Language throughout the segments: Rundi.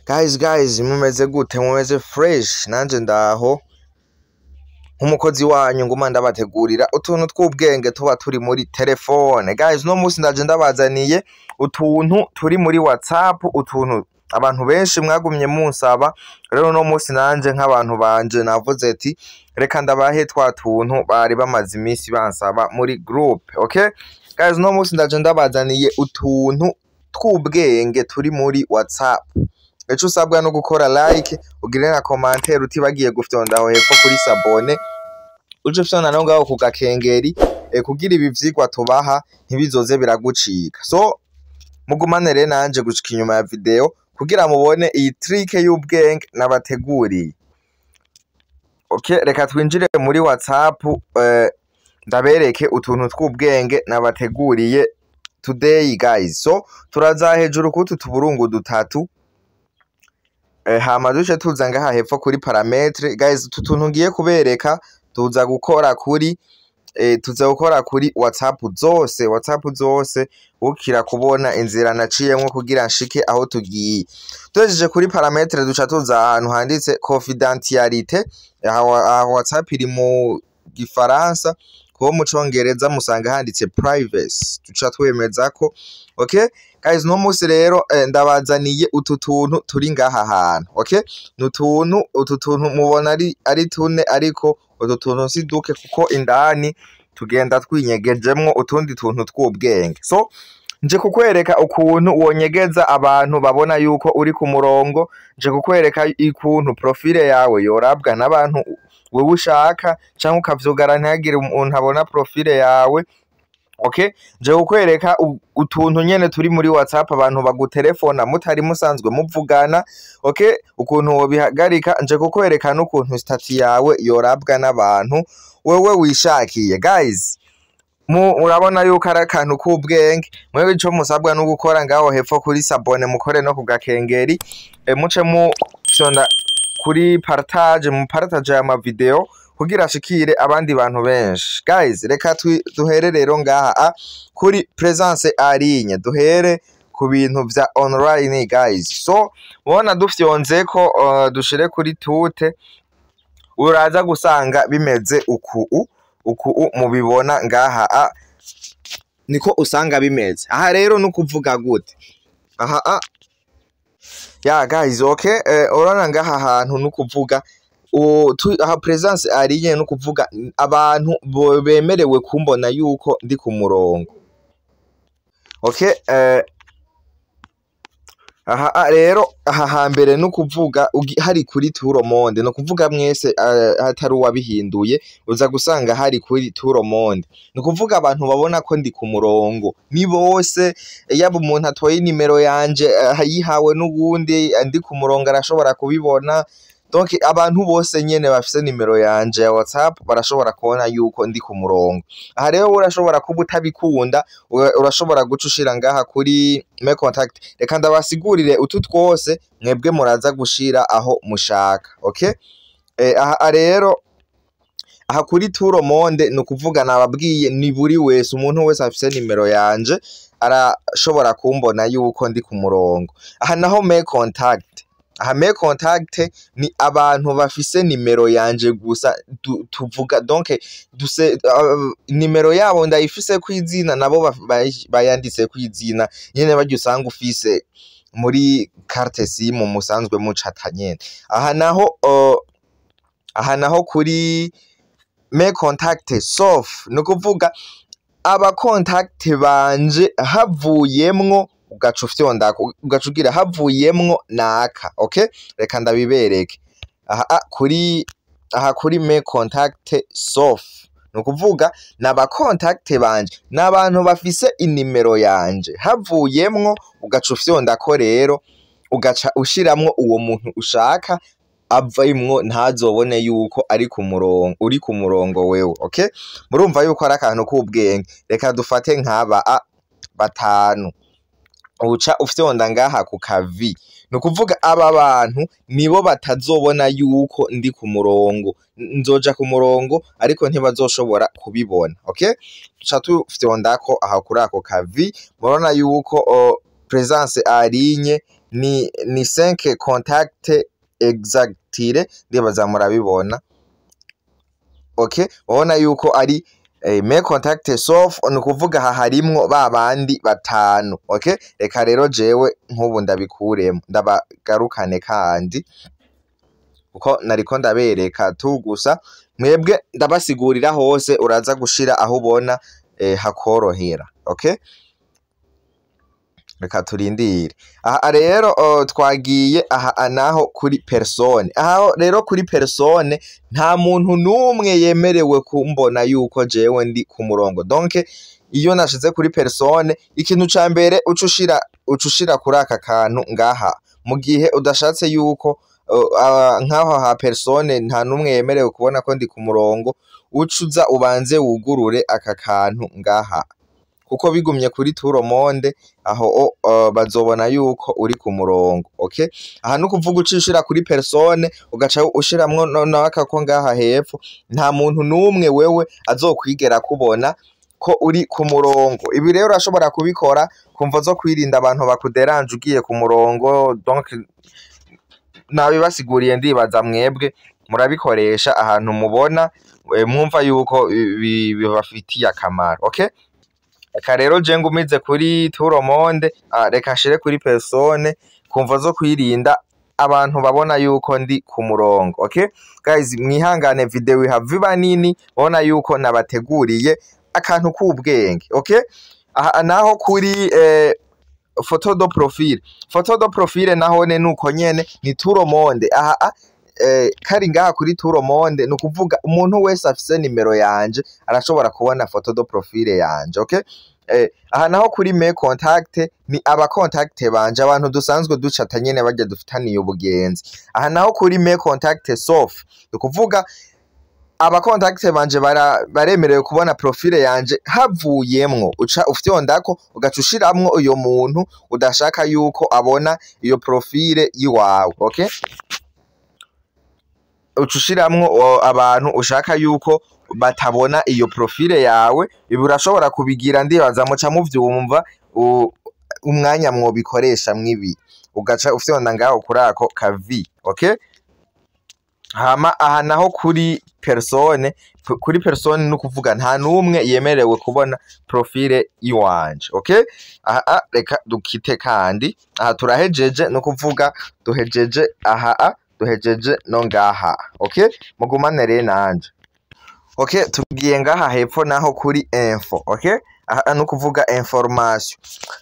Guys, guys, mumeze gute? Mumeze fresh? Nanje ndaho nk'umukozi wanyu, nguma ndabategurira utuntu tw'ubwenge tuba turi muri telefone. Guys, no munsi ndaje ndabazaniye utuntu turi muri WhatsApp, utuntu abantu benshi mwagumye munsaba. Rero no munsi nanje nk'abantu banje navuze ati reka ndabahe twa tuntu bari bamaze iminsi bansaba muri group. Okay guys, no munsi ndaje ndabazaniye utuntu tw'ubwenge turi muri WhatsApp. Ico usabwa no gukora like, ugire na commentaire, utibagiye gufyonda aho hepfo kuri s'abonner, uje ufyonda no ngaho ku gakengeri kugira ibi vyigwa tubaha ntibizoze biragucika. So mugumane rero nanje gushika inyuma ya video kugira mubone iyi trick y'ubwenge nabateguriye. Okay, reka twinjire muri WhatsApp, ndabereke utuntu tw'ubwenge nabateguriye today, guys. So turaza hejuru kutu tuburungu dutatu, hama duce tuza ngaha hepfo kuri paramètres. Guys, utu tuntu ngiye kubereka tuza gukora kuri WhatsApp zose, WhatsApp zose, ukira kubona inzira naciyemwo kugira nshike aho tugiye. Tuhejeje kuri paramètres, duca tuza ahantu handitse confidentialité. Aha WhatsApp iri mu Gifaransa, kuko mu Congereza musanga handitse privacy. Duca twemeza ko. Okay guys, no munsi rero ndabazaniye utu tuntu turi ngaha hantu. Okay, nutuntu utu tuntu mubona ari tune, ariko utu tuntu si duke kuko indani tugenda twinyegejemwo utundi tuntu tw'ubwenge. So nje kukwereka ukuntu wonyegeza abantu babona yuko uri ku murongo, nje kukwereka ukuntu profile yawe yorabwa n'abantu wewe ushaka, canke ukavyugara ntihagire umuntu abona profile yawe. Okay, nje kukwereka utuntu nyene turi muri WhatsApp, abantu bagutelefona mutari musanzwe muvugana. Okay, ukuntu wobihagarika. Nje kukwereka n'ukuntu statut yawe yorabwa n'abantu wewe wishakiye. Guys, mu urabona yuko ari akantu k'ubwenge. Mwewe ico musabwa no gukora ngaho hepfo kuri s'abonner, mukore no ku gakengeri, muce mufyonda kuri partage, mu partage aya video kugira ashikire abandi bantu benshi. Guys, reka duhere rero ngaha kuri présence en ligne, duhere ku bintu vya online, guys. So mubona dufyonzeko, dushire kuri toutes, uraza gusanga bimeze uku uku mubibona ngaha niko usanga bimeze. Aha rero no kuvuga gute aha ya guys? Okay, urabona ngaha hantu no kuvuga aha présence en ligne, no kuvuga abantu bemerewe kumbona yuko ndi ku murongo. Okay, aha rero aha hambere no kuvuga hari kuri tout le monde, no kuvuga mwese, hatari uwabihinduye, uza gusanga hari kuri tout le monde. No kuvuga abantu babona ko ndi ku murongo ni bose, yaba umuntu atoye nimero yanje, yihawe n'uwundi, ndi ku murongo arashobora kubibona. Donc abantu bose nyene bafise nimero yanje ya WhatsApp barashobora kubona yuko ndi ku murongo. Aha rero urashobora kuba utabikunda, urashobora guca ushira ngaha kuri mes contacts. Reka ndabasigurire utu twose, mwebwe muraza gushira aho mushaka. Okay, aha rero aha kuri tout le monde, ni ukuvuga nababwiye ni buri wese, umuntu wese afise nimero yanje arashobora kumbona yuko ndi ku murongo. Aha naho mes contacts, aha mes contacts ni abantu bafise nimero yanje gusa, tuvuga donc duse nimero yabo ndayifise kw'izina, nabo bayanditse kw'izina nyene, barya usanga ufise muri carte SIM musanzwe mucata nyene. Aha naho kuri mes contacts sauf, ni ukuvuga aba contacts banje havuyemwo, ugaca ufyondako ugaca ugira havuyemwo naka. Okay, reka ndabibereke. Aha kuri aha kuri mes contacts sauf, ni ukuvuga n'aba contacts banje, n'abantu bafise inimero yanje havuyemwo, ugaca ufyondako rero ugaca ushiramwo uwo muntu ushaka avemwo, ntazobone yuko ari ku murongo, uri ku murongo wewe. Okay, murumva yuko ari akantu k'ubwenge. Reka dufate nk'aba batanu, uca ufyonda ngaha ku kavi, ni ukuvuga aba bantu nibo batazobona yuko ndi ku murongo. Nzoja ku murongo ariko ntibazoshobora kubibona. Okay, tuca tufyondako aha kuri ako kavi, murabona yuko présence en ligne Ni 5 contact exactly, ndibaza murabibona. Okay, urabona yuko ari mes contacts sauf, ni ukuvuga aha harimwo ba bandi batanu. Okay, reka rero jewe nk'ubu ndabikuremo, ndabagarukane kandi kuko nariko ndabereka tu gusa, mwebwe ndabasigurira hose, uraza gushira aho ubona hakorohera. Okay, reka turindire. Aha rero twagiye aha naho kuri personne. Aha rero kuri personne nta muntu n'umwe yemerewe kumbona yuko jewe ndi ku murongo. Donc iyo nashize kuri personne, ikintu ca mbere uca ushira kuri aka kantu ngaha mu gihe udashatse yuko nkaho ha personne nta n'umwe yemerewe kubona ko ndi ku murongo, uca uza ubanze wugurure aka kantu ngaha, kuko bigumye kuri tout le monde aho bazobona yuko uri ku murongo. Okay, aha ni ukuvuga ucishira kuri personne, ugaca ushiramwo n'aka ko ngaha hepfo, nta muntu n'umwe wewe azokwigera kubona ko uri ku murongo. Ibi rero urashobora kubikora ku mvo zo kwirinda abantu bakuderanje ugiye ku murongo. Donc nabibasiguriye, ndibaza mwebwe murabikoresha ahantu mubona mwumva yuko bibafitiye akamaro. Okay, reka rero je ngumize kuri tout le monde, reka nshire kuri personne ku mvo zo kwirinda abantu babona yuko ndi ku murongo. Okay guys, mwihangane video ihava iba nini, babona yuko nabateguriye akantu k'ubwenge. Okay, aha naho kuri photo de profil, photo de profil nahone nuko nyene ni tout le monde. Aha kari ngaha kuri tout le monde, ni ukuvuga umuntu wese afise nimero yanje arashobora kubona photo de profil yanje. Okay, aha naho kuri mes contacts ni aba contact banje, abantu dusanzwe ducata nyene, barya dufitaniye ubugenzi. Aha naho kuri mes contacts sauf, ni ukuvuga aba contact banje baremerewe kubona profil yanje havuyemwo uca ufyondako, ugaca ushiramwo uyo muntu udashaka yuko abona iyo profil yiwawe. Okay, uca ushiramwo abantu ushaka yuko batabona iyo profil yawe. Ibi urashobora kubigira, ndibaza muca muvyumva umwanya mwobikoresha mwibi, ugaca ufyonda ngaho kuri ako ka V. Okay, hama aha naho kuri personne, kuri personne ni ukuvuga nta n'umwe yemerewe kubona profil iwanje. Okay, aha reka dukite kandi aha turahejeje, ni ukuvuga duhejeje aha, duhejeje no ngaha. Okay, mugumane rero nanje. Okay, tugiye ngaha hepfo naho kuri info. Okay, aha ni ukuvuga information,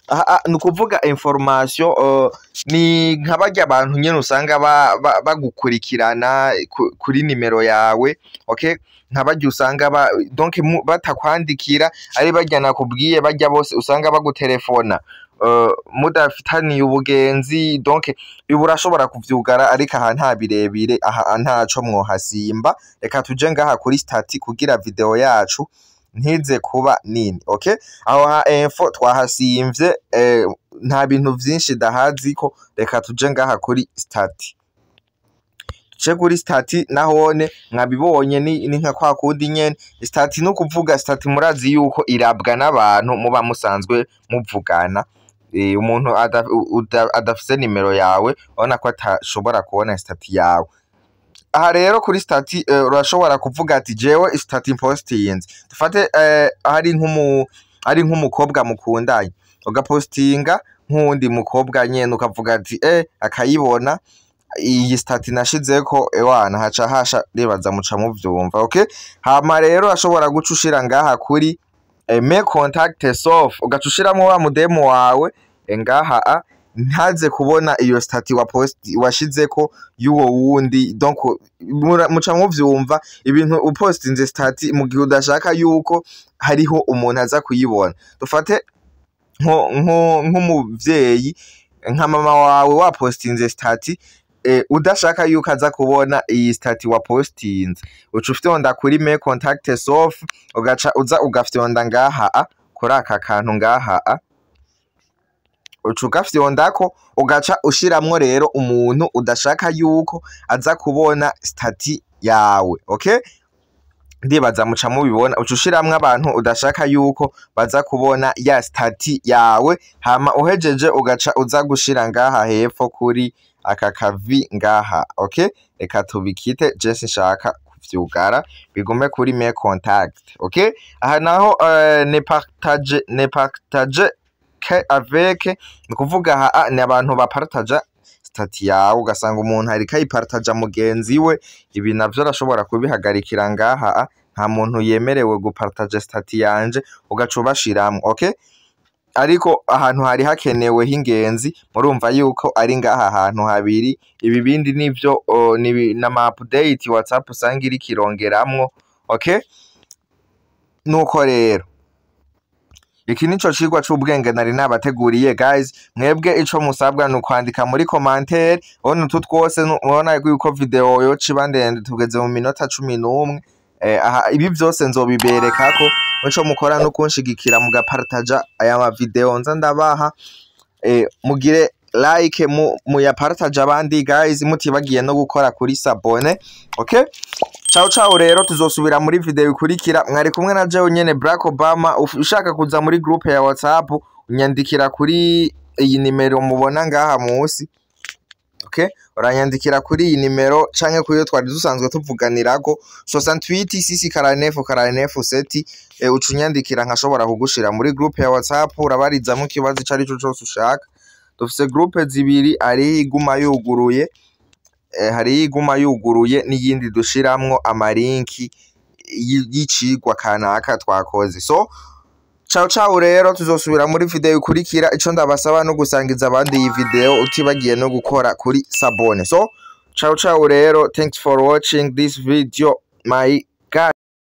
aha ni ukuvuga information ni nka barya abantu nyene usanga bagukurikirana kuri nimero yawe. Okay, nka barya usanga donc batakwandikira, ari barya nakubwiye, barya bose usanga bagutelefona mudafitaniye ubugenzi. Donc ibi urashobora kuvyugara, ariko aha nta birebire, aha ntaco mwohasimba. Reka tuje ngaha kuri statut kugira video yacu ntize kuba nini. Okay, aho ha info twahasimvye, nta bintu vyinshi dahaziko. Reka tuje ngaha kuri statut, tuje kuri statut nahone mwabibonye ni nka kwa kundi nyene. Statut no kuvuga statut, murazi yuko irabwa n'abantu muba musanzwe muvugana. Umuntu adafise nimero yawe urabona ko atashobora kubona statut yawe. Aha rero kuri statut urashobora kuvuga ati jewe statut postinze, dufate ari nk'umukobwa mukundanye, ugapostinga nk'uwundi mukobwa nyene, ukavuga ati akayibona iyi statut nashizeko, ewana haca hasha, ribaza muca muvyumva. Okay, hama rero ashobora guca ushira ngaha kuri mes contacts sauf, ugaca ushiramwo wa mudemu wawe ngaha ntaze kubona iyo statut wa post washizeko y'uwo wundi. Donc muca muvyumva ibintu upostinze statut mu gihe udashaka yuko hariho umuntu aza kuyibona. Dufate nk'umuvyeyi nka mama wawe, wapostinze statut udashaka yuko aza kubona iyi statut wapostinze, uca ufyonda kuri mes contacts sauf, ugaca uza ugafyonda ngaha kuri aka kantu ngaha uca ugafyondako, ugaca ushiramwo rero umuntu udashaka yuko aza kubona statut yawe. Okay. Ndibaza muca mubibona. Uca ushiramwo abantu udashaka yuko baza kubona ya statut yawe. Hama uhejeje, ugaca uza gushira ngaha hepfo kuri aka kavi ngaha. Okay, reka tubikite, je sinshaka kuvyugara, bigume kuri mes contacts. Okay, aha naho ne partage que avec, ni kuvuga aha ni abantu bapartaja statut yawe, ugasanga umuntu ariko ayipartaja mugenzi we. Ibi navyo arashobora kubihagarikira ngaha: nta muntu yemerewe gupartaja statut yanje, ugaca ubashiramwo. Okay, ariko ahantu hari hakenewe h'ingenzi murumva yuko ari ngaha hantu habiri. Ibi bindi nivyo ni n'ama update WhatsApp usanga iriko irongeramwo. Okay, nuko rero iki nico cigwa c'ubwenge nari nabateguriye, guys. Mwebwe ico musabwa ni ukwandika muri commentaire. Ubona utu twose, mubona yuko video yoca iba ndende, tugeze mu minota 11. Aha ibi vyose nzobiberekako. Ico mukora no kunshigikira, mugapartaja aya ma video nza ndabaha, mugire like, muyapartaje abandi, guys, mutibagiye no gukora kuri s'abonner. Okay, ciao ciao. Rero tuzosubira muri video ikurikira. Mwari kumwe na jewe nyene, Barack Obama. Ushaka kuza muri groupe ya WhatsApp, unyandikira kuri iyi nimero mubona ngaha musi. Okay, uranyandikira kuri iyi nimero canke kuri iyo twari dusanzwe tuvuganirako, 68 6 49 49 7. Uca unyandikira nkashobora kugushira muri groupe ya WhatsApp, urabarizamwo ikibazo ico arico cose ushaka. Dufise groupe zibiri: hariho iguma yuguruye, n'iyindi dushiramwo amalinki y'icigwa kanaka twakoze. So ciao ciao. Rero tuzosubira muri video ikurikira. Ico ndabasaba no gusangiza abandi iyi video, utibagiye no gukora kuri s'abonner. So ciao ciao rero, thanks for watching this video, my